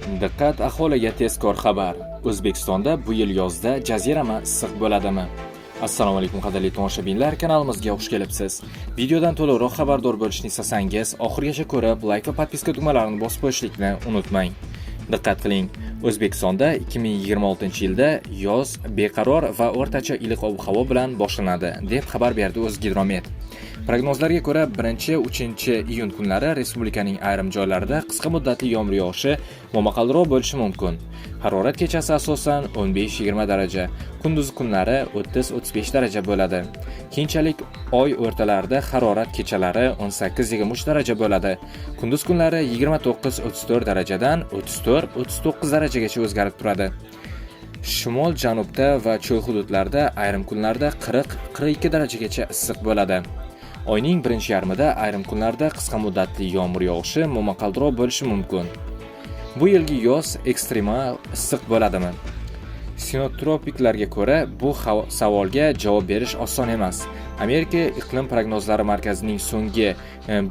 Diqqat aholiga, tezkor xabar! O'zbekistonda bu yil yozda jazirama issiq bo'ladimi? Assalomu alaykum, qadrli tomoshabinlar, kanalimizga xush kelibsiz. Videodan to'liqroq xabardor bo'lishni istasangiz, oxirigacha ko'rib, layk va подписка tugmalarini bosib qo'yishlikni unutmang. Diqqat qiling! O'zbekistonda 2026-yilda yoz beqaror va o'rtacha iliq ob-havo bilan boshlanadi, deb xabar berdi O'zgidromet. Prognozlarga ko'ra, 1-3 iyun kunlari respublikaning ayrim joylarida qisqa muddatli yomg'ir yog'ishi, momaqaldiroq bo'lishi mumkin. Harorat kechasi asosan 15-20 daraja, kunduzi kunlari 30-35 daraja bo'ladi. Keyinchalik oy o'rtalarida harorat kechalari 18-23 daraja bo'ladi. Kunduz kunlari 29-34 darajadan 34-39 darajagacha o'zgarib turadi. Shimol janubda va cho'l hududlarda ayrim kunlarda 40-42 darajagacha issiq bo'ladi. Oyning birinchi yarmida ayrim kunlarda qisqa muddatli yomg'ir yog'ishi, momaqaldiroq bo'lishi mumkin. Bu yilgi yoz ekstremal issiq bo'ladimi? Sinoptiklarga ko'ra, bu savolga javob berish oson emas. Amerika iqlim prognozlari markazining so'nggi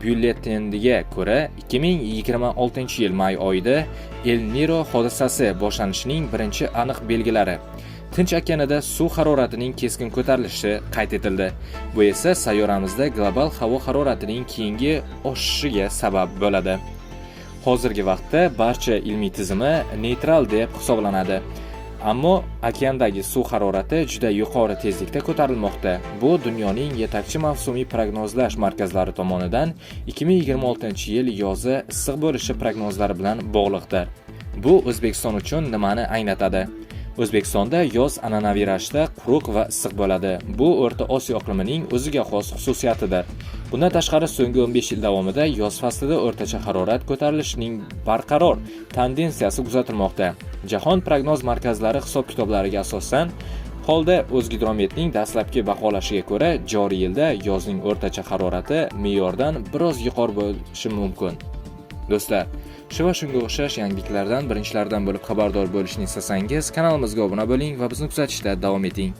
byulleteniga ko'ra, 2026-yil may oyida El Nino hodisasi boshlanishining birinchi aniq belgilari: Tinch okeanida suv haroratining keskin ko'tarilishi qayd etildi. Bu esa sayyoramizda global havo haroratining keyingi oshishiga sabab bo'ladi. Hozirgi vaqtda barcha ilmiy tizimi neytral deb hisoblanadi. Ammo okeandagi suv harorati juda yuqori tezlikda ko'tarilmoqda. Bu dunyoning yetakchi mavsumiy prognozlash markazlari tomonidan 2026-yil yozi issiq bo'lishi prognozlari bilan bog'liqdir. Bu O'zbekiston uchun nimani anglatadi? O'zbekistonda yoz an'anaviy ravishda quruq va issiq bo'ladi. Bu O'rta Osiyo iqlimining o'ziga xos xususiyatidir. Bundan tashqari, so'nggi 15 yil davomida yoz faslida o'rtacha harorat ko'tarilishining barqaror tendensiyasi kuzatilmoqda. Jahon prognoz markazlari hisob-kitoblariga asosan holda O'zgidrometning dastlabki baholashiga ko'ra, joriy yilda yozning o'rtacha harorati me'yordan biroz yuqori bo'lishi mumkin. Do'stlar, shu va shunga o'xshash yangiliklardan birinchilardan bo'lib xabardor bo'lishni istasangiz, kanalimizga obuna bo'ling va bizni kuzatishda davom eting.